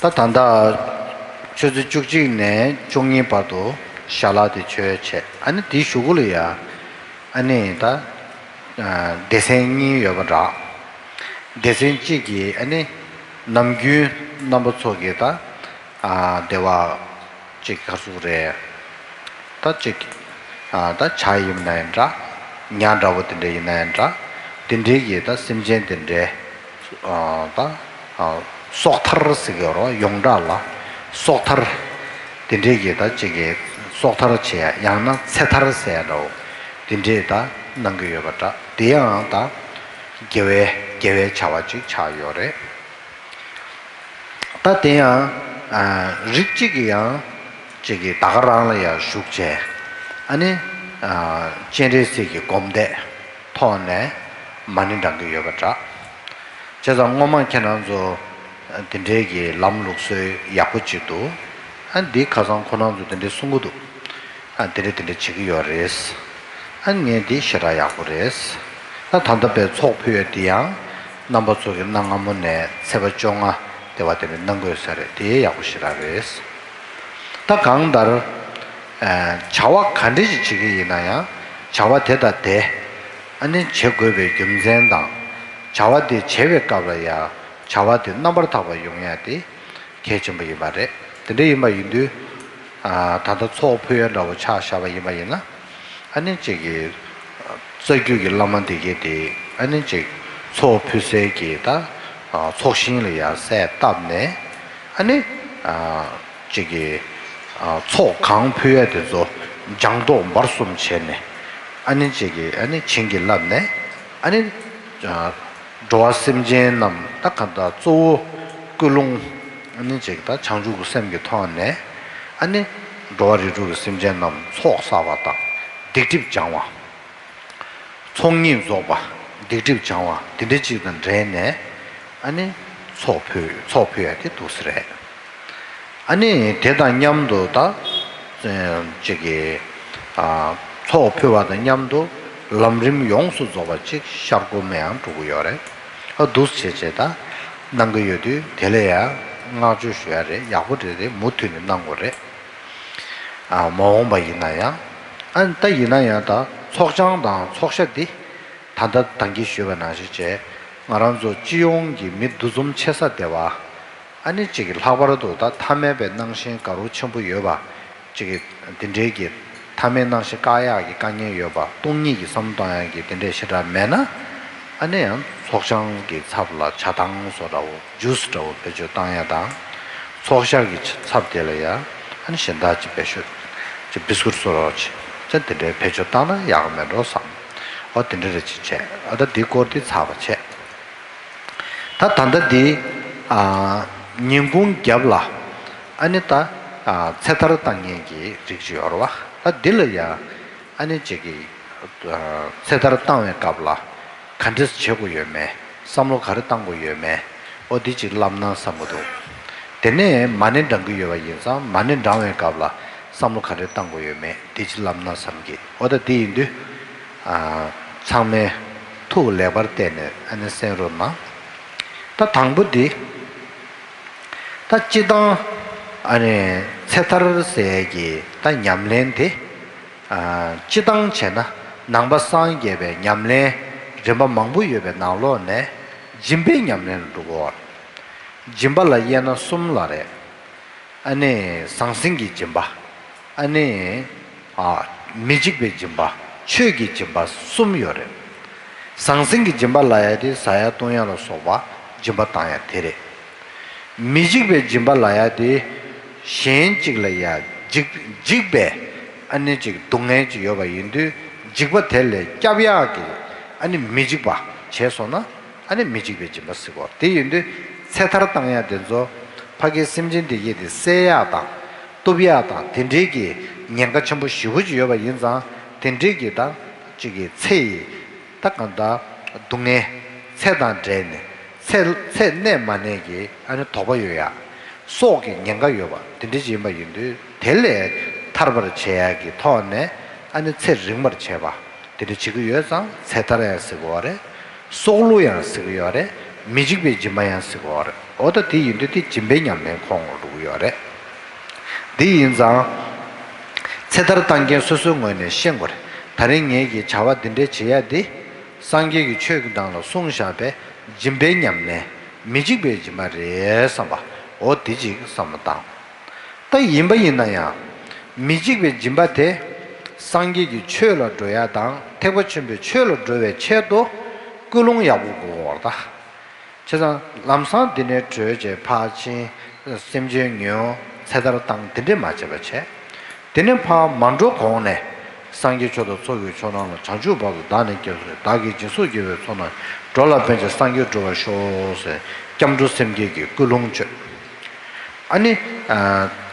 다 단다 저주 죽지네 종이 봐도 샬라데 쳐체 아니 디슈고리야 아니 다 대생이 여버라 대생지기 아니 남규 넘버 속에다 대화 가수래 다 차이임나인라 냐라고든데 이나인라 딘데기에다 심젠든데 속타르스게로 용달라 속타르 딘데기에다 저게 속타르체 양나 세타르세로 딘데다 남겨여버다 대양다 개회 차와지 차요래 다 대양 릭지기야 저기 다가라야 숙제 아니 제레스기 곰데 토네 많이 담겨여버다 제가 뭐만 캐나서 딘데기 람룩스 야쿠치도 안디 가상 코나도 딘데 숨고도 안데데 지기요레스 안니디 시라 야쿠레스 나 단답에 속표에 대한 넘버 속에 나가문에 세버종아 대화되는 능고서래 뒤에 야쿠시라레스 다 강다를 자와 간디지 지기이나야 자와 대다대 아니 제거의 금센당 자와디 제외값이야 자와디 넘버 타고 용해야 돼 개점이 말해 근데 이 말인데 다들 소표라고 차샤바 이 말이나 아니 저기 저기게 라만되게 돼 아니 저 소표세기다 속신이야 새 답네 아니 저기 초강표에 대해서 장도 말씀 챘네 아니 저기 아니 챙길랍네 아니 조아심젠남 딱한다 조 끌롱 아니 저기다 장주고 샘게 토네 아니 조아리주고 심젠남 속사바다 딕팁 장와 총님 소바 딕팁 장와 딘데지는 레네 아니 소표에 도스래 아니 대단냠도다 저기 소표와의 냠도 람림 용수 조바직 샤고메안 두고요래 도스체제다 난거여디 델레야 나주셔야래 야고데데 못튀는 난거래 모험바이나야 안따 이나야다 속장당 속셔디 다다 단기 쉬어나시제 말한조 지용기 밑두좀 채사대와 아니 저기 라바로도다 탐에베 낭신 가로 첨부 여봐 저기 딘데기 탐에 낭시 까야기 까녀 여봐 동리기 섬당하기 딘데시라메나 아니야 속상기 잡라 차당소라고 주스라고 배주 땅야다 속샤기 잡дел어야 아니 신다지 배슈 저 비스쿠트소로치 저들의 배주 땅나 야면로 삼 어떤데 지체 어디 디코티 잡아체 다 단다디 님군 겹라 아니다 세타르 땅에기 직지어와 딜러야 아니 저기 세타르 땅에 갑라 간데스 최고 요매 삼로 가르 땅고 요매 어디지 람나 삼모도 되네 많은 당구여와 인사 많은 당에 갑라 삼로 가르 땅고 요매 디지 람나 삼기 어디인데 참에 투 레버 때네 아니 세로마 다 당부디 다 지당 아니 세타르세기 다 냠렌데 지당체나 남바상게베 냠레 remba mangbu yobe nanglo ne jimbe nyamlen dugo jimba la yana sumla re ane sangsingi jimba ane mijikbe jimba chögi jimba sum yore sangsingi jimba la ya di saya tonya lo soba jimba tanya tere mijikbe jimba la ya di shen chigla ya jikbe ane chig dungen chi yoba yindu jikba tele kyabya ki 아니 미직바 제소나 아니 미직베 좀 쓰고 대인데 세타라 땅에 된저 파게 심진데 예데 세야다 또비야다 딘데기 년가 전부 쉬우지요 봐 인자 딘데기다 저기 체 딱간다 동네 세단 제네 세네 만에기 아니 도바요야 속에 년가요 봐 딘데지 뭐 인데 델레 타르버 제약이 토네 아니 체 링버 제봐 근데 지금 여상 세타라야 쓰고 아래 솔로야 쓰고 아래 미직베 지마야스 거래 어디 뒤인데 뒤 진배냠네 콩으로 요래 뒤인자 세다르 단계 소송원에 신고래 다른 얘기 자와든데 지야디 상계기 최근당로 송샤베 진배냠네 미직베 지마레 삼바 어디지 삼다 또 임바이나야 미직베 진바테 상계기 최로 줘야당 태고춘비 최로 줘야 최도 끌롱 야부고 왔다 제가 남산 디네 저제 파친 심정요 세다로 땅 디네 맞아버체 디네 파 만조 공네 상계초도 소유 초나는 자주 봐도 나는 겨서 다기 지수기에 손은 돌아벤저 상계 줘가 쇼세 겸주 심계기 끌롱주 아니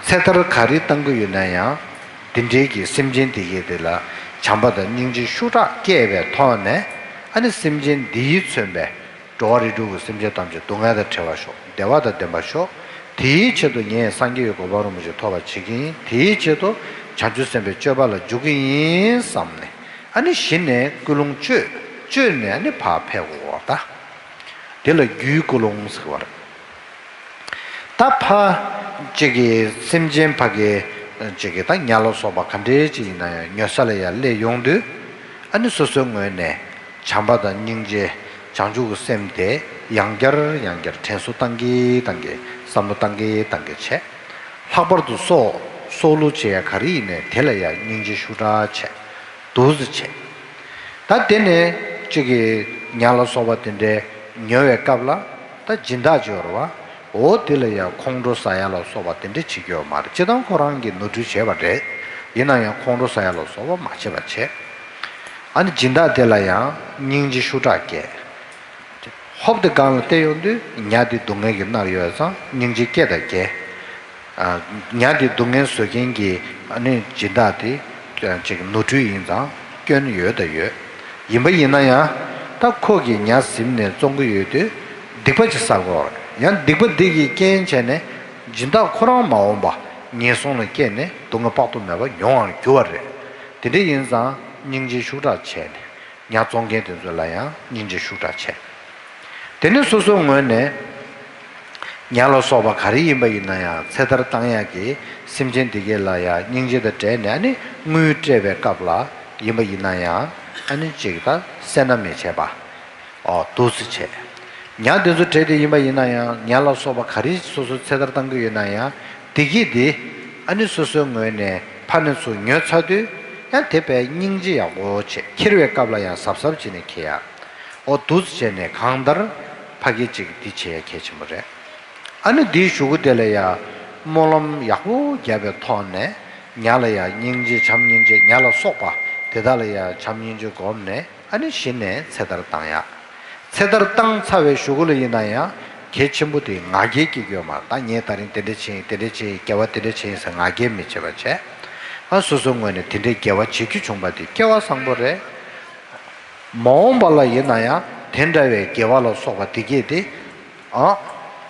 세다로 가리 땅거 유나야 딘제기 심진 디게들라 잠바다 닝지 슈라 깨베 토네 아니 심진 디츠베 도리도 심제 담제 동아다 채와쇼 대화다 대마쇼 디체도 예 상계의 고바로 무지 토바 치기 디체도 자주sembe 쩌발라 주긴 삼네 아니 신네 꿀롱쭈 쭈네 아니 파패고 왔다 델라 규꿀롱스와 다파 저기 심진 파게 저기 다 냐로소바 칸데지나 녀살이야 레용드 아니 소송원에 잠바다 닝제 장주고 셈데 양결 텐수 단계 삼도 단계 체 학벌도 소루체 가리네 텔라야 닝제 슈라체 도즈체 다 되네 저기 냐로소바인데 녀에 갑라 다 진다죠와 오 텔라야 콩도 사야로 소바인데 지겨 말 제단 코랑게 노주 제바데 이나야 콩도 사야로 소바 마체바체 아니 진다 텔라야 닝제 슈라게 홉드 간 때용도 냐디 동에게 나려서 닝지 깨다게 아 냐디 동에 속인기 아니 진다디 지금 노주인자 견여다여 임바이나야 딱 거기 냐심네 종구여도 딕바지 사고 양 딕바디기 괜찮네 진다 코랑 마옴바 녀송을 깨네 동가 빠도 매바 용안 교화래 되게 인자 닝지 슈다 체 냐 종게 되줄라야 닝지 슈다 체 되는 소송원에 냐로 소바 가리임바이나야 세다르 땅야기 심진디게라야 닝제의 때네 아니 무트베 갑라 임바이나야 아니 제가 세나메 제바 도스체 냐데즈 테데 임바이나야 냐로 소바 가리 소소 세다르 땅거이나야 디기디 아니 소송원에 파는소 녀차드 야 대배 닝지야고 체 키르웨 갑라야 삽삽지네 케야 도스체네 강다르 파기직 디체에 개침을 아니 디 슈고텔야 몰럼 야고 야베 토네 냐라야 닝지 참닝지 냐라 소파 대달야 참닝지 고네 아니 신네 세다르 땅야 세다르 땅 사회 슈고를 이나야 개침부터 나게 기교마 땅에 다른 데데치 개와 데데치에서 나게 미쳐버체 아 소송원에 데데 개와 지키 중바디 개와 상보래 마음발라 이나야 텐다웨 개발로 소바 디게데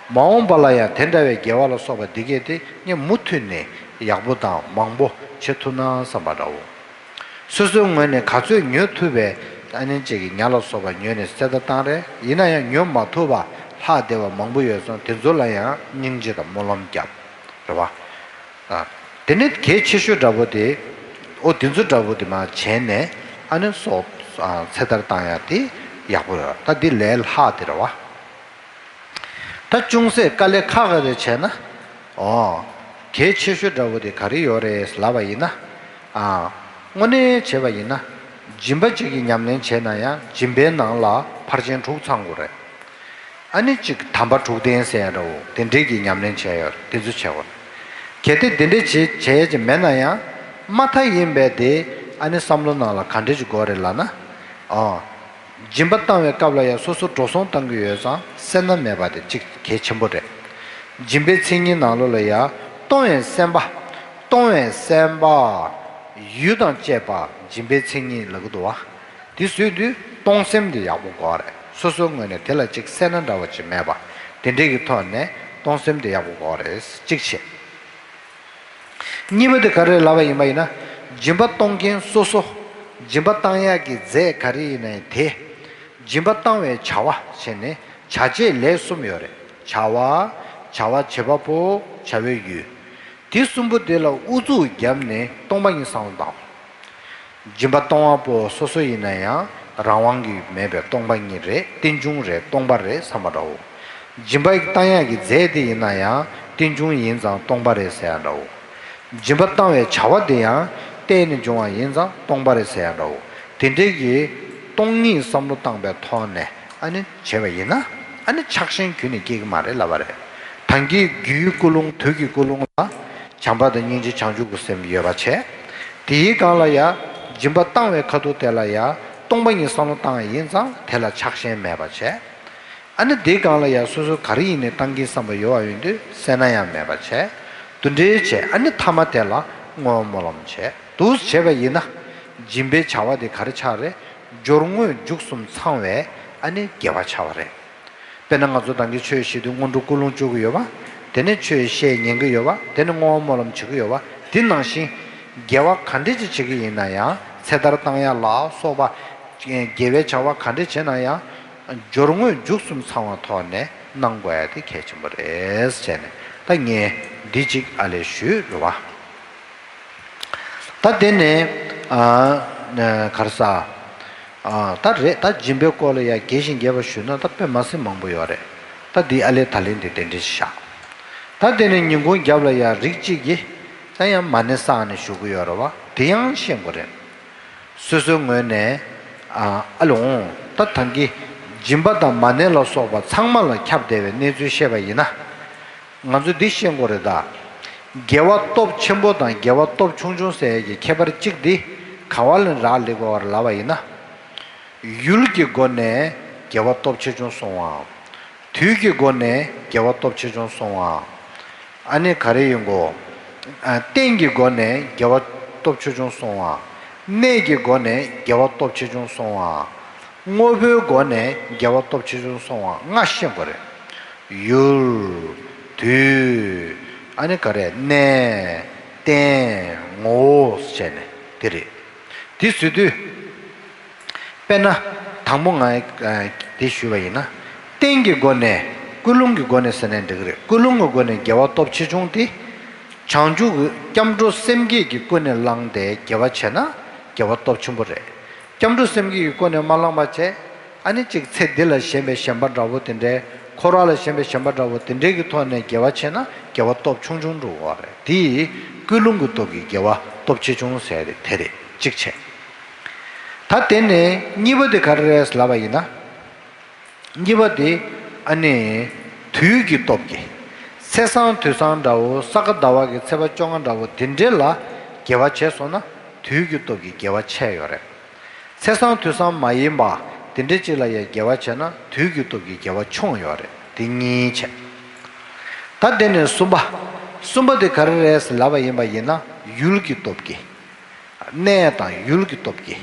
마음발라야 텐다웨 개발로 소바 디게데 니 무트네 약보다 망보 체투나 사바다오 수송원에 가수 유튜브에 아니 저기 냐로 소바 녀네 세다타레 이나야 녀마토바 하데와 망보여서 된졸라야 닝지다 몰람갑 그봐 데네 개치슈 잡어데 된조 잡어데마 제네 아니 소 세다타야디 야보라 다디 레일 하더라 다 중세 깔레 카가데 체나 개치슈다고데 가리요레 슬라바이나 오네 제바이나 짐바지기 냠는 체나야 짐베나라 파르젠 족창고래 아니 즉 담바 족된세로 덴데기 냠는 체요 데주체고 개데 덴데지 제제 메나야 마타 임베데 아니 삼로나라 칸데지 고레라나 짐바땅에 까블라야 소소 조선 땅교에서 센나 매바데 즉 개침보래 짐베 챙이 나로려야 동에 셈바 유단 제바 짐베 챙이 러고도와 디스유디 동셈데 야보고래 소소응에 텔라 즉 센나다와 지 매바 덴데기 토네 동셈데 야보고래 즉시 니베데 가르 라바 이마이나 짐바 동긴 소소 짐바 땅야기 제 가리네 데 짐바땅에 차와 셴네 자제 레숨요래 차와 제바보 자외유 디숨부데라 우주 겸네 동방이 상다 짐바 동아보 소소이나야 라왕기 매베 동방이레 딘중레 동바레 사마라오 짐바이 땅야기 제디이나야 딘중 인자 동바레 세야라오 짐바 땅에 자와데야 때는 중앙 인자 동바레 세야라오 딘데기 동니 삼로 땅베 토네 아니 제외이나 아니 착신 균이 기가 말해 라바레 단기 규kulung 되기kulung 장바든 인지 장주고 셈 여바체 디가라야 짐바 땅에 가도 될라야 동방이 삼로 땅에 인자 될라 착신 매바체 아니 디가라야 소소 가리네 단기 삼바 요아인데 세나야 매바체 둔데체 아니 타마텔라 뭐molom체 두스 제외이나 짐베 차와데 가르차레 조롱의 죽숨 상외 아니 개와차와래 배낭가서 단기 최시도 원도 꿀롱 쪽이요 봐 되네 최시에 년거요 봐 되는 뭐molom 치고요 봐 딘낭신 개와 칸데지 치기 있나야 세다르 땅야 라 소바 개외 차와 칸데체나야 조롱의 죽숨 상화 토네 난거야데 개침버레스 제네 땅에 디직 알레슈 로와 다 되네 가르사 다 짐베콜이야 계신 게버슈나 답에 마세 망보여래 다디 알레 탈린데 된디샤 다 되는 인고 잡라야 릭지기 자야 마네사는 쇼고여러와 대양 시행거래 수수응원에 알롱 다 단기 짐바다 마네로 소바 상말로 캡데베 내주셔봐이나 먼저 디시행거래다 개와 톱 첨보다 개와 톱 충중세에게 개발 찍디 가왈은 라리고 라와이나 율기 고네 개와 톱 체중 송와 뒤기 고네 개와 톱 체중 송와 아니 가래용고 땡기 고네 개와 톱 체중 송와 내기 고네 개와 톱 체중 송와 모베 고네 개와 톱 체중 송와 nga시험 거래 율뒤 아니 그래 네땡오 세네 들이 디스드 페나 당몽아이 디슈바이나 땡기 고네 꿀룽기 고네 세네데 그래 꿀룽고 고네 개와 톱치 중디 장주 겸주 셈기기 고네 랑데 개와체나 개와 톱춤보래 겸주 셈기기 고네 말랑마체 아니 즉 세딜라 셈베 셈바라보텐데 코라를 셈베 셈바라보 텐데기 토네 개와체나 개와 톱 충중로 와래 디 꿀룽고 톱기 개와 톱치 중세데 테레 직체 다 때네 니버데 가르레스 라바이나 니버데 아니 뒤기 톱기 세상 두상다고 사가다와게 세바 쫑한다고 딘델라 개와체소나 뒤기 톱기 개와체요래 세상 두상 마이마 딘데질라야 개와체나 뒤기 톱기 개와총요래 딩이체 다 때네 숨바데 가르레스 라바이마이나 율기 톱기 네다 율기 톱기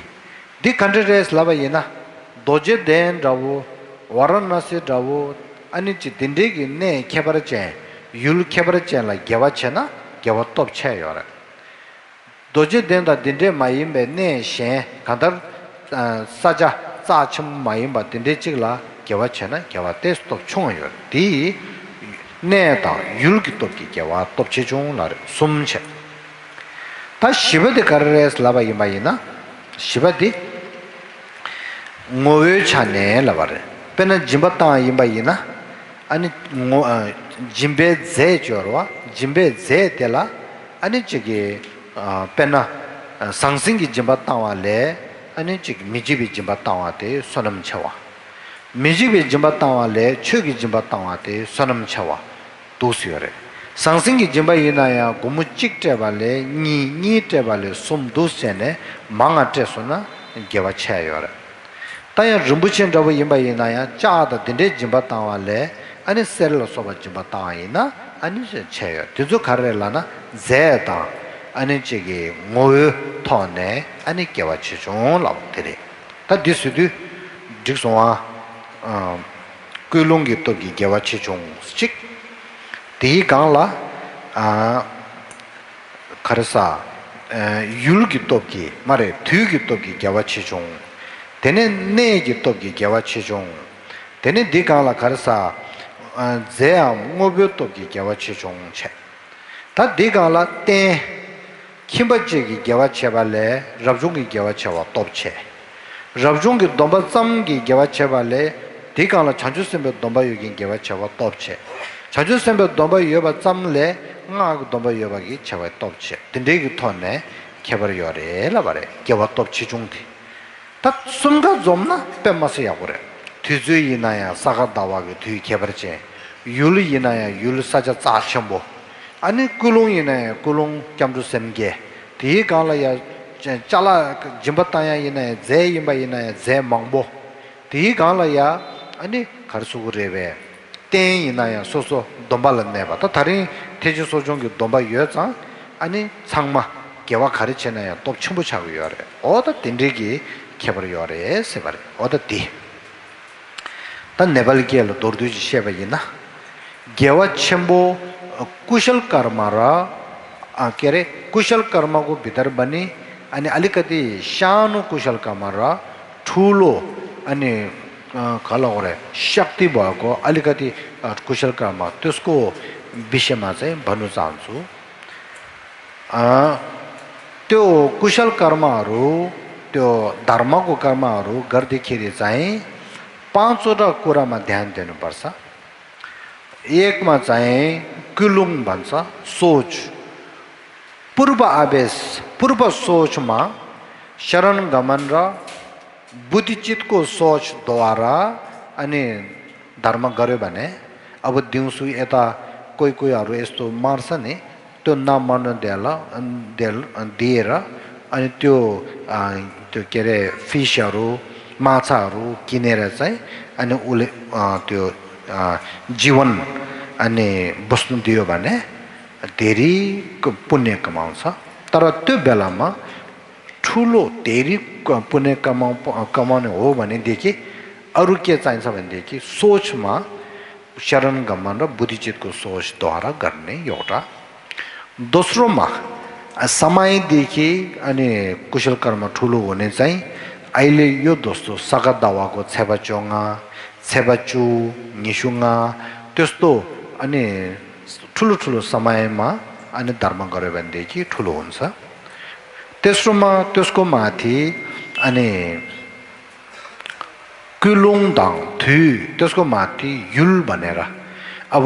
디 컨트레스 라바이나 도제 된 라고 와라나시 라고 아니지 딘데기 네 케바르체 율 케바르체라 개와체나 개와 톱체요라 도제 된다 딘데 마임베 네셰 간다 사자 사침 마임바 딘데지라 개와체나 개와 테스톱 총어요 디 네다 율기 톱기 개와 톱체 중라 숨체 다 시베데 가르레스 라바이마이나 시바디 ngowe chane labare pena jimbata imbayina ani jimbe ze jorwa jimbe ze tela ani chige pena sangsingi jimbata wale ani chig mijibi jimbata wate sonam chawa mijibi jimbata wale chugi jimbata wate sonam chawa dosyore sangsingi jimbayina ya gomu chikte wale ni te wale sum dosene manga tesona gewa chayore ताया रुम्बुचेन रव यिम्बा यिनाया चादा दिन्दे जिम्बा तावाले अनि cereal सोबा जिम्बा ताइना अनि छेय तिजु खरेलाना जेता अनि चेगे मोय थने अनि केवा छिजों लाउतेरे ता दिसुदु दिसोवा कुलुंगी तोगी केवा छिजों स्टिक ती गाला खरसा 율기 तोगी मारे थुगी तोगी केवा छिजों तेने ने기 तोगी 개와 최종 Tene dikala karsa zea ngobyo toki gyawa che chong che. Ta dikala ten kimbache ki gyawa che bale rabjungi gyawa che wa top che. Rabjungi domba tsamgi gyawa che bale dikala chanchu sembe domba yogi gyawa che wa top che. Chanchu sembe domba yoba tsamle nga domba yoba ki che wa top che. Tindegi tonne kebar yore la bare gyawa top che chungdi. Ta sumga zomna pemmasa yagore. Tuzu yinaya saga dawaga tuyi kebarche, yulu yinaya yulu saja tsa shambo, ani kulung yinaya kulung kyamdu semge, tiyi kaala ya chala jimbataya yinaya ze yinba yinaya ze mangbo, tiyi kaala ya ani karsugu rewe, ten yinaya soso domba laneba, ta tarin teji sojongi domba yuwa zang, ani sangma gewa kariche naya top chumbu chagu yore, oda tindrigi kebar yore sebare, oda di. tan Nepal gelo dorduji sheba yina gewa chembo kushal karma ra kere kushal karma go bidar bani ani alikati shanu kushal karma ra thulo ani kala gore shakti ba ko alikati kushal karma त्यसको विषयमा चाहिँ भन्नु चाहन्छु त्यो कुशल कर्महरू त्यो धर्मको कर्महरू गर्दाखेरि चाहिँ पाँचवटा कुरामा ध्यान दिनुपर्छ एकमा चाहिँ कुलुङ भन्छ सोच पूर्व आवेश पूर्व सोचमा शरण गमन र बुद्धिचितको सोचद्वारा अनि धर्म गर्यो भने अब दिउँसो यता कोही कोहीहरू यस्तो मार्छ नि त्यो नमर्न दिएर अनि त्यो के अरे फिसहरू माछाहरू किनेर चाहिँ अनि उसले त्यो जीवन अनि बस्नु दियो भने धेरै पुण्य कमाउँछ तर त्यो बेलामा ठुलो धेरै पुण्य कमाउने हो भनेदेखि अरू के चाहिन्छ भनेदेखि सोचमा शरण गमन र बुद्धिचितको सोचद्वारा गर्ने एउटा दोस्रोमा समयदेखि अनि कुशल कर्म ठुलो हुने चाहिँ अहिले यो दोस्रो सगत दावाको छेबाचोङा छेबाचु निसुङा त्यस्तो अनि ठुलो ठुलो समयमा अनि धर्म गर्यो भनेदेखि ठुलो हुन्छ तेस्रोमा त्यसको माथि अनि कुलुङ दाङ थु त्यसको माथि युल भनेर अब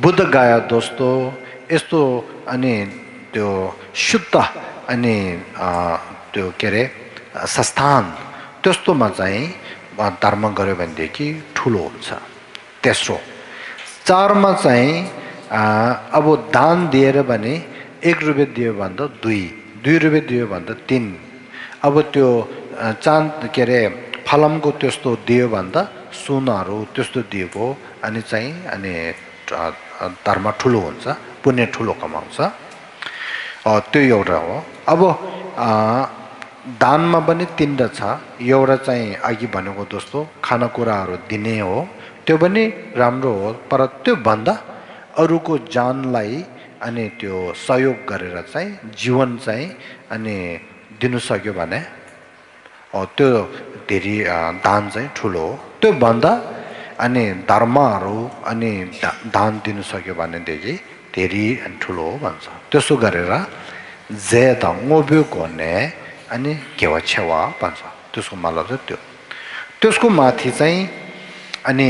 बुद्ध गाया दोस्तो यस्तो अनि त्यो शुद्ध अनि त्यो के अरे संस्थान त्यस्तोमा चाहिँ धर्म गर्यो भनेदेखि ठुलो हुन्छ तेस्रो चारमा चाहिँ अब दान दिएर भने 1 रुपैयाँ दियो भन्दा 2 रुपैयाँ दियो भन्दा 3 अब त्यो चाँद के अरे फलमको त्यस्तो दियो भन्दा सुनहरू त्यस्तो दिएको अनि चाहिँ अनि धर्म ठुलो हुन्छ पुण्य ठुलो कमाउँछ त्यो एउटा हो अब दानमा पनि 3 छ एउटा चाहिँ अघि भनेको जस्तो खानेकुराहरू दिने हो त्यो पनि राम्रो हो तर त्यो भन्दा अरूको जानलाई अनि त्यो सहयोग गरेर चाहिँ जीवन चाहिँ अनि दिनु सक्यो भने त्यो धेरै दान चाहिँ ठुलो हो त्यो भन्दा अनि धर्महरू अनि दान दिनु सक्यो भनेदेखि धेरै ठुलो हो भन्छ त्यसो गरेर ज्यादा ngoब्यो गर्ने अनि केवा छेवा भन्छ त्यसको मतलब चाहिँ त्यो त्यसको माथि चाहिँ अनि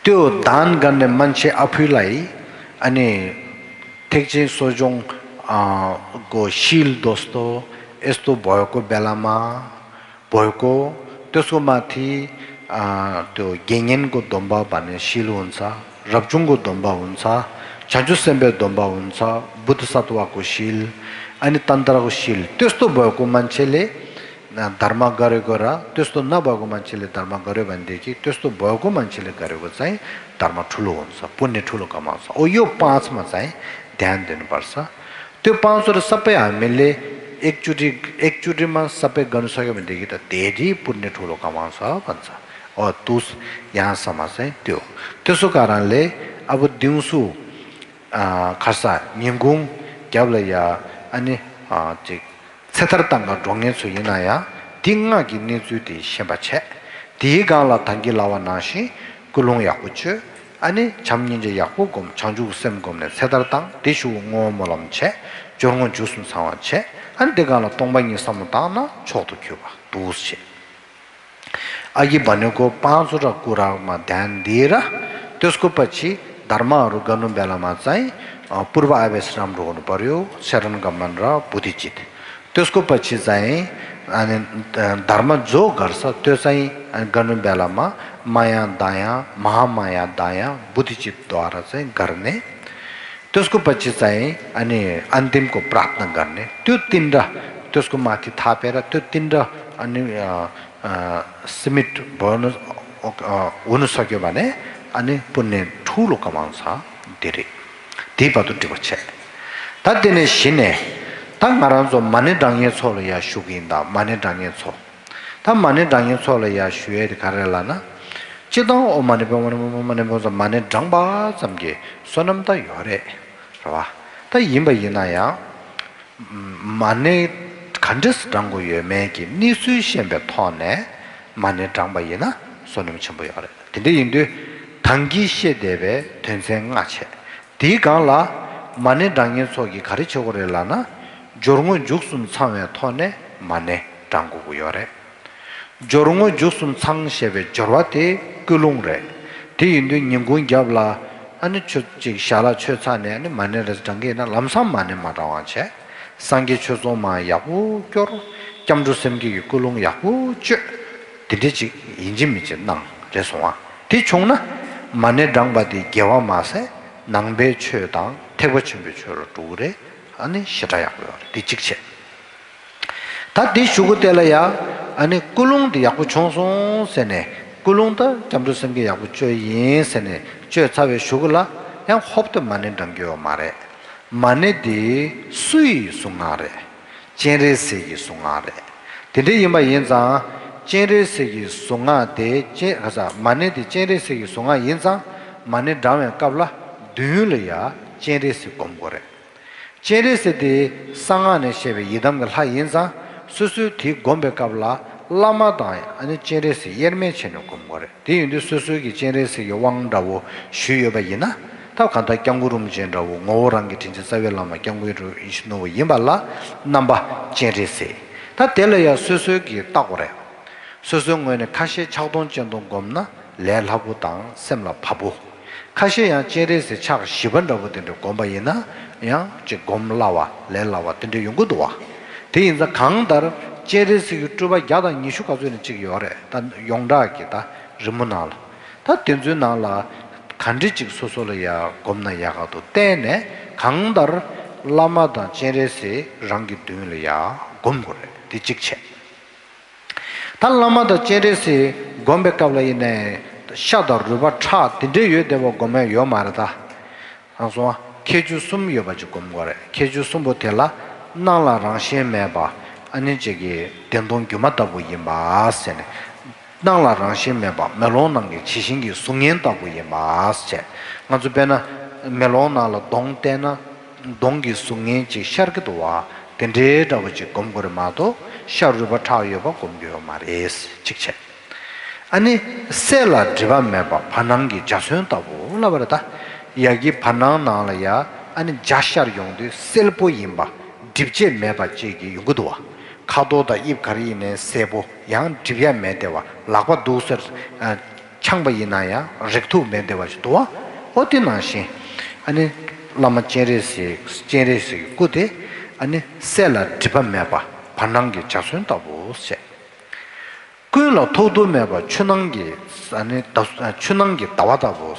त्यो दान गर्ने मान्छे आफैलाई अनि ठिक चाहिँ सोजोङ को शील दोस्तो यस्तो भएको बेलामा भएको त्यसको माथि त्यो गेङेनको दोम्बा भन्ने शील हुन्छ रब्जुङको दोम्बा हुन्छ छाजु सेम्बे दोम्बा हुन्छ बुद्ध सत्वको शील अनि तन्त्रको शील त्यस्तो भएको मान्छेले धर्म गरेको र त्यस्तो नभएको मान्छेले धर्म गर्यो भनेदेखि त्यस्तो भएको मान्छेले गरेको चाहिँ धर्म ठुलो हुन्छ पुण्य ठुलो कमाउँछ ओ यो 5 मा चाहिँ ध्यान दिनुपर्छ त्यो 5 वटा सबै हामीले एकचोटिमा सबै गर्न सक्यो भनेदेखि त धेरै पुण्य ठुलो कमाउँछ भन्छ तुस यहाँसम्म चाहिँ त्यो त्यसो कारणले अब दिउँसो खर्सा निङगुङ क्याब्लया अनि चाहिँ क्षेत्रतङ्ग ढोङ्गे छु यिनाया तिङ्गा गिन्ने जुति सेबाछे 디강라 단기 라와 나시 꿀롱 약부츠 아니 잠닌제 약부금 장주 셈금네 세달당 대슈 ngomolomche jorngon jusun sawache 안데가라 동방이 삼다나 초도 교바 두시 아기 바네고 빠수라 꾸라마 단디라 त्यसकोपछि धर्महरु गर्नु बेलामा चाहिँ पूर्व आवेशराम रोग्नु पर्यो शरण गमन र बुद्धिचित त्यसको पछि चाहिँ अनि धर्म जो गर्छ त्यो चाहिँ गर्नु बेलामा माया दया महामाया दया बुद्धिचित द्वारा चाहिँ गर्ने त्यसको पछि चाहिँ अनि अन्तिमको प्रार्थना गर्ने त्यो तीनटा त्यसको माथि थापेर त्यो तीनटा अनि सिमिट हुन सक्यो भने अनि पुण्य ठुलो कमाउँछ धेरै दिपादु दिबछ तदिने सिने तंगाराजो माने डाङे छोले या सुगिन्दा माने डाङे छो त माने डाङे छोले या सुए गरेलाना चिदो ओ माने माने डाङबा समगे सोनम त योरे रवा त यिम्बा यिनाया माने खण्डस डाङगो यो मेकी निसु शेबे थने माने डाङबा यिना Sonam छबो योरे दिदे यिन्दु 당기 시대에 된생아체 디가라 만에 당연 속이 가르쳐 그래라나 조롱은 죽순 상에 토네 만에 당고고요래 조롱은 죽순 상셰베 저와테 끌롱래 디인도 님군 잡라 아니 추지 샤라 최찬에 아니 만에를 당게나 람삼 만에 마다와체 상게 추소마 야부 껴로 잠주sem기 끌롱 야부 쯧 디디지 인지미지 낭 죄송아 디총나 만에 당바디 개와 마세 낭배 최당 태버침배 최로 두래 아니 시다야고요 디직체 다디 슈고텔라야 아니 꿀롱디 야고 총송세네 꿀롱다 잠도생게 야고 쯧인세네 쯧차베 슈글라 양 홉도 만에 당겨 말해 만에디 수이 숭아래 제레세기 숭아래 디디 임바 인자 제레세기 송아데 제가자 마네디 제레세기 송아 인상 마네 다음에 갑라 düğül야 제레세 공고래 제레세디 상안에 셰베 이담을 하 인상 수수티 곰베 갑라 라마다 아니 제레세 예르메체노 공고래 디인도 수수기 제레세기 왕다고 슈여바이나 다 간다 경구름 젠다고 ngorangi tinje 사벨라마 경구로 이스노 임발라 남바 제레세 다 텔야 수수기 따고래 소송원의 카시 차동전동 겁나 렐하부당 셈라 파부 카시야 제레스 차 10번도 된데 공부이나 야제 곰라와 렐라와 된데 연구도와 대인자 강다르 제레스 유튜브 야다 니슈 가져는 지기 요래 단 용다기다 르무날 다 된주나라 간지직 소소로야 곰나 야가도 때네 강다르 라마다 제레스 랑기 düğünl야 곰고래 디직체 달라마다 제레시 곰베카블이네 샤더 루바 차 딘데여 되고 고메 요 말다 항소 케주 숨 여바지 곰거래 케주 숨 보텔라 나라랑 셴메바 아니 저기 den동 규마다 보이 마세네 나라랑 셴메바 멜론랑게 치신기 숭연다 보이 마세 맞주 베나 멜론나라 동테나 동기 숭연지 샤르게도와 딘데다 보지 곰거래 마도 샤르바 타여바 곰겨 마레스 직체 아니 셀라 드바메바 파낭기 자선다고 올라버다 이야기 파낭나라야 아니 자샤르 용도 셀포 임바 딥제 메바 제기 용도와 카도다 입가리네 세보 양 디비아 메데와 라과 도서 창바이나야 렉투 메데와도 어디나시 아니 라마 제레시 고데 아니 셀라 드바메바 반항기 자순다고 세. 그로 토도매바 추능기 아니 추능기 다와다고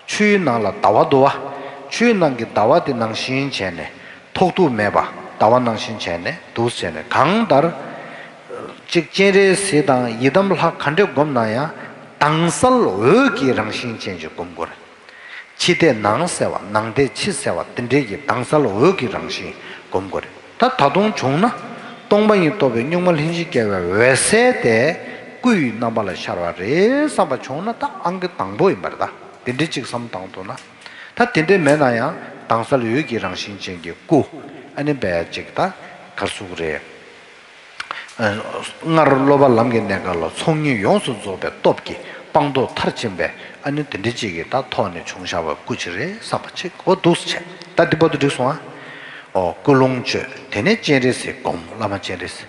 추이나라 다와도와 추이난기 다와디 낭신체네 토도매바 다와낭신체네 도세네 강다르 직제레 세다 이담을 간데 겁나야 당설 어기랑신체지 공고라 치대 낭세와 낭대 치세와 든데기 당설 어기랑신 공고라 다 다동 종나 동방이 또 백령말 hin지께와 외세대 꾸이 나발라 샤라레 사바 총나다 안게 당보이 말다 딘디직 삼당도나 다 딘데 메나야 당설 유기랑 신쟁게 꾸 아니 배직다 갈수그래 ngar loba lamge negalo 총이 용수 조베 돕기 방도 탈침베 아니 된지게 다 토네 총샤와 구치레 사바치 고도스체 다디보도 드소아 꿀롱체 되네 제레스 곰 라마 제레스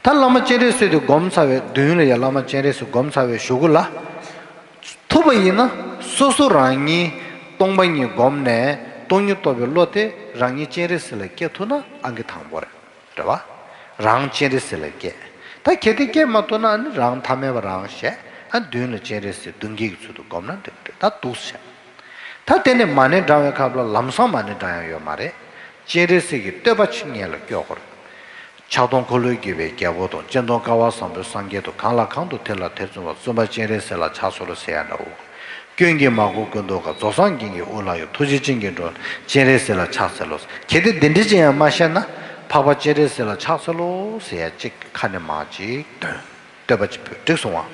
달 라마 제레스도 곰사웨 düğünle ya lama 제레스 곰사웨 쇼글라 토바이나 소소랑이 똥바이 곰네 똥유토베 로테 랑이 제레스를 깨토나 안게 당보래 그래봐 랑 제레스를 깨 다 개디게 맞도나 랑 타메바 랑셰 한 düğünle 제레스 등기 수도 곰나 다 도스 다 때네 만에 다에 가블 람사 만에 다요 말에 제레스기 떼바칭이를 껴거려 자동 콜로기베 개보도 전동 가와선도 상계도 강라강도 텔라 대중과 좀바 제레스라 차소로 세야나고 경기 마고 근도가 조상경이 올라요 토지진경도 제레스라 차설로 개데 덴디지야 마샤나 파바 제레스라 차설로 세야 직 칸에 마지 떼바치 뜻송아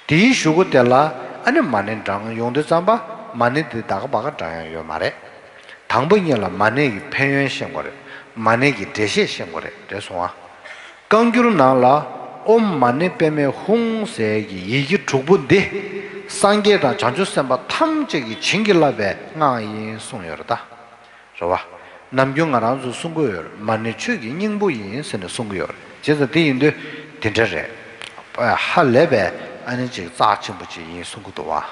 디 슈고 텔라 아니 만엔 당 용데 잠바 만에 다가 바가 다요 말에 당번이라 만에기 편연 생거래 만에기 대시 생거래 대송아 강규로 나라 옴 만에 빼매 홍세기 이기 족분데 상계다 장주선바 탐적이 징길라베 나이 송여다 좋아 남경아랑주 송고여 만에 추기 닝부인 선의 송고여 제가 대인데 된저래 할레베 아니지 자침부지 인 송고도 와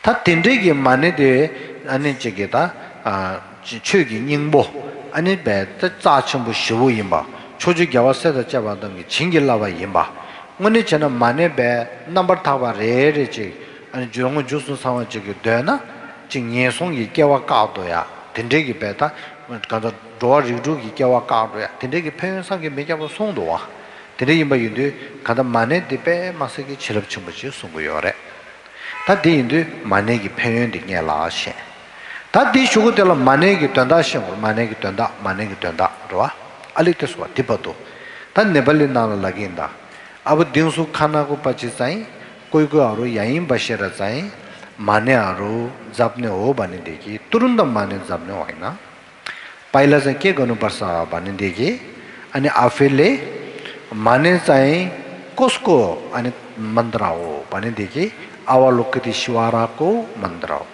다 된대기 만에데 아니지게다 추기 닝보 아니 베다 자침부 시부인바 초지겨와서다 잡아던 징길라바 임바 오늘 저는 만에베 넘버 타바 레레지 아니 주롱 주스 상황지게 되나 징예송이 깨와 까도야 된대기 베다 가서 도와주기 깨와 까도야 된대기 표현상게 매잡아 송도와 된대기 뭐인데 가다 만에데 마스기 치럽침부지 송고요래 다 대인데 만에기 표현이 냐라시 다 디슈고들 만에기 된다시고 만에기 된다 좋아 알리테스와 디바도 단 네발리나라 라긴다 아부 딩수 칸하고 빠지사이 고이고아로 야인 바시라사이 마네아로 잡네 오 바니데기 뚜룬다 마네 잡네 와이나 파일라세 케고노 바사 바니데기 아니 아펠레 마네사이 코스코 아니 만드라오 바니데기 아왈로크디 시와라코 만드라오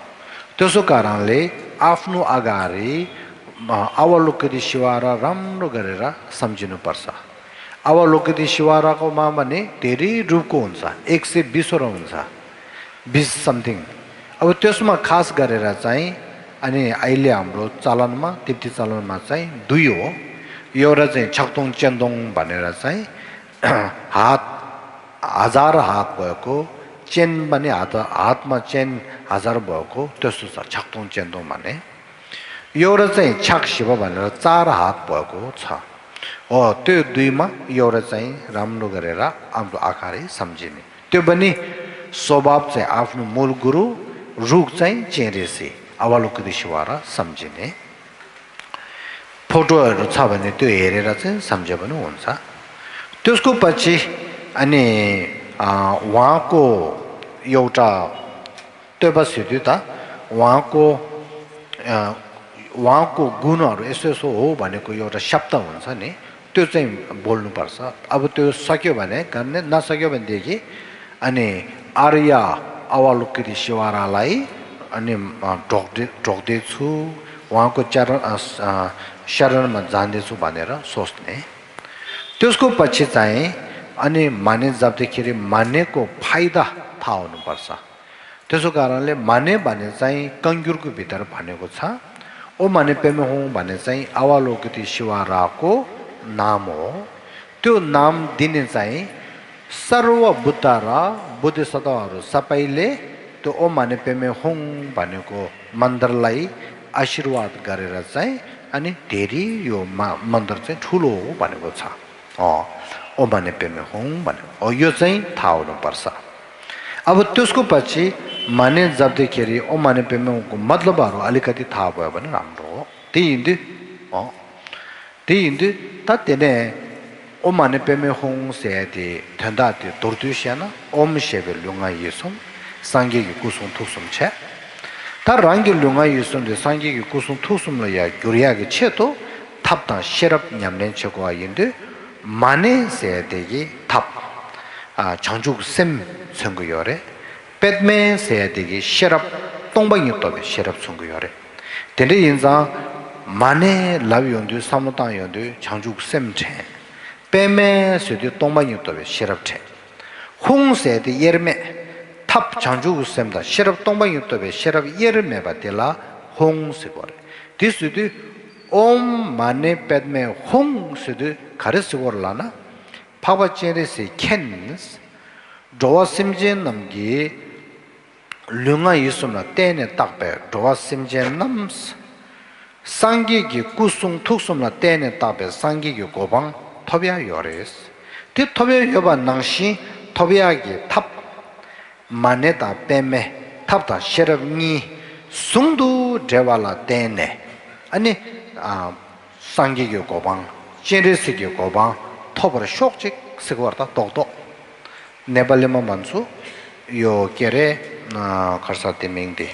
त्यसोकारणले आफ्नो अगाडि अवलोकति शिवारा राम्रो गरेर सम्झिनु पर्छ अवलोकति शिवाराको भने धेरै रूपको हुन्छ 120 वटा हुन्छ 20 समथिङ अब त्यसमा खास गरेर चाहिँ अनि अहिले हाम्रो चलनमा तिब्ती चलनमा चाहिँ दुई हो एउटा चाहिँ छक्तोङ चेन्दोङ भनेर चाहिँ हात हजार हात भएको चेन भने हातमा चेन हजार भएको त्यस्तो छ छक्तोङ चेन्दोङ भने एउटा चाहिँ छक शिव भनेर 4 हात भएको छ त्यो दुईमा एउटा चाहिँ राम्रो गरेर आफ्नो आकारै सम्झिने त्यो पनि स्वभाव चाहिँ आफ्नो मूल गुरु रुख चाहिँ चेरेसी अवलोकति शिवारा सम्झिने फोटोहरू छ भने त्यो हेरेर चाहिँ सम्झे पनि हुन्छ त्यसको पछि अनि उहाँको एउटा त्यो बस्यो त उहाँको गुणहरू यसो यसो हो भनेको एउटा शब्द हुन्छ नि त्यो चाहिँ बोल्नुपर्छ अब त्यो सक्यो भने गर्ने नसक्यो भनेदेखि अनि आर्य अवलोकति शिवारालाई अनि ढोक्दैछु उहाँको शरणमा जाँदैछु भनेर सोच्ने त्यसको पछि चाहिँ अनि माने जप्दाखेरि मानेको फाइदा थाहा हुनुपर्छ त्यसो कारणले माने भने चाहिँ कंग्युरको भित्र भनेको छ ओ माने पेमे हो भने चाहिँ अवलोकति शिवाराको नाम हो त्यो नाम दिने चाहिँ सर्व बुद्ध र बुद्धिसत्वहरू सबैले त्यो ओ माने पेमे होङ भनेको मन्दिरलाई आशीर्वाद गरेर चाहिँ अनि धेरै यो मन्दिर चाहिँ ठुलो हो भनेको छ ओ माने पेमे होङ भनेको यो चाहिँ थाहा हुनुपर्छ अब त्यसको पछि माने जप्दाखेरि ओ माने पेमे होङको मतलबहरू अलिकति थाहा भयो भने राम्रो हो त्यही हिन्दू तत्ने ओ माने पेमे होङ सेति थन्दा त्यो दोर्दुस्याना ओम शेबे लुङा येसुम सांगेगी कुसुम थुसुम छे ता रंगे लुङा येसुम दे सांगेगी कुसुम थुसुम ल या गुरियागे छेतो थाप्ता शेरप न्यामने छको आइन्दे 마네 세대기 탑 장죽 셈 선거열에 배트맨 세대기 셔럽 동방이 또 셔럽 선거열에 근데 인자 마네 라비온도 사무당연도 장죽 셈체 배맨 세대 동방이 또 셔럽체 홍세대 예르메 탑 장죽 셈다 셔럽 동방이 또 셔럽 예르메 바텔라 홍세거래 디스도 옴 마네 배트맨 홍세도 가르스고라나 파바체레스 켄스 조아심제 남기 르가 있으나 때네 딱배 조아심제 남스 상기기 구숭 툭숨나 때네 딱배 상기기 고방 토비아 요레스 디 토비아 요바 낭시 토비아기 탑 마네다 빼메 탑다 셰럽니 숭두 제발라 때네 아니 상기기 고방 제레스기 고방 토벌 쇼직 스고르다 똑똑 네발레만 만수 요 게레 카르사테 밍데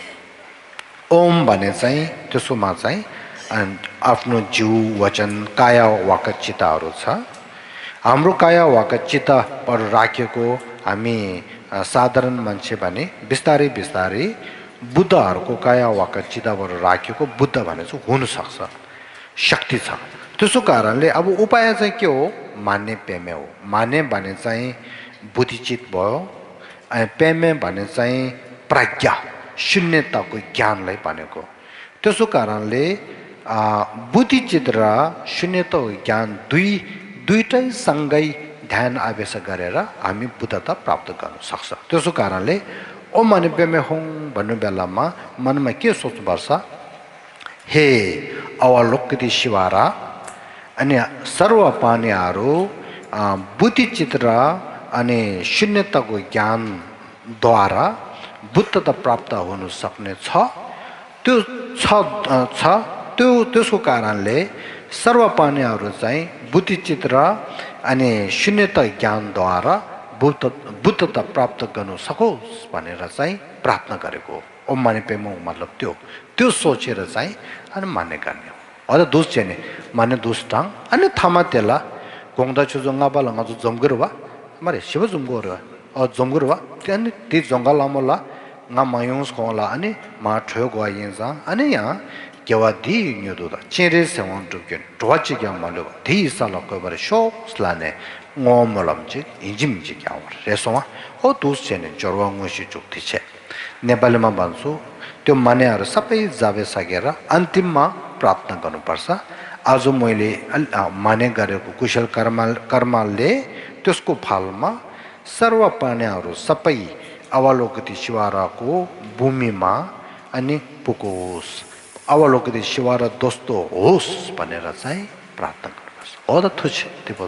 옴 바네사이 투수마사이 and afno ju vachan kaya vakachita arusa amro kaya vakachita par rakheko हामी साधारण मान्छे भने बिस्तारै बिस्तारै बुद्धहरुको काया vakachitaबाट राखेको बुद्ध भने चाहिँ हुन सक्छ शक्ति छ त्यसो कारणले अब उपाय चाहिँ के हो मान्ने पेमे हो मान्ने भने चाहिँ बुद्धिचित भयो अनि पेमे भने चाहिँ प्रज्ञा शून्यताको ज्ञानलाई भनेको त्यसो कारणले बुद्धिचित र शून्यताको ज्ञान दुईटै सँगै ध्यान अभ्यास गरेर हामी बुद्धता प्राप्त गर्न सक्छ त्यसो कारणले ओम माने पेमे होङ भन्ने बेलामा मनमा के सोच्नुपर्छ हे अवलोकति शिवारा अनि सर्व पानीहरू बुद्धिचित र अनि शून्यताको ज्ञानद्वारा बुद्धता प्राप्त हुन सक्ने छ त्यो त्यसको कारणले सर्व पानीहरू चाहिँ बुद्धिचित र अनि शून्यता ज्ञानद्वारा बुद्धता प्राप्त गर्न सकोस् भनेर चाहिँ प्रार्थना गरेको ओम माने पेमो मतलब त्यो सोचेर चाहिँ अनि मान्ने गर्ने हो अझ दोष चाहिँ माने दोस्टाङ अनि थामा तेला गोङदा छुजोङा बालङा जमगरवा मारे शिव जमगरवा जमगरवा त्यहाँ ती जंगल Lamola nga mayons kola ani ma thyo go yinsa ani ya gewa di nyodo da chere sewon tukyen dwachi gya malo di sala ko bare sho slane ngomolam ji injim ji gya war resoma o dus chene jorwa ngoshi chuk tiche Nepal मा भन्छु त्यो मानेहरु सबै जावे सकेर अन्तिममा प्रार्थना गर्नुपर्छ आज मैले माने गरेको कुशल कर्मले त्यसको फलमा सर्व प्राणीहरु सबै अवलोकति शिवाराको भूमिमा अनि पुकोस् अवलोकति शिवारा दोस्तो होस् भनेर चाहिँ प्रार्थना गर्नुपर्छ हो त थुछ त्यो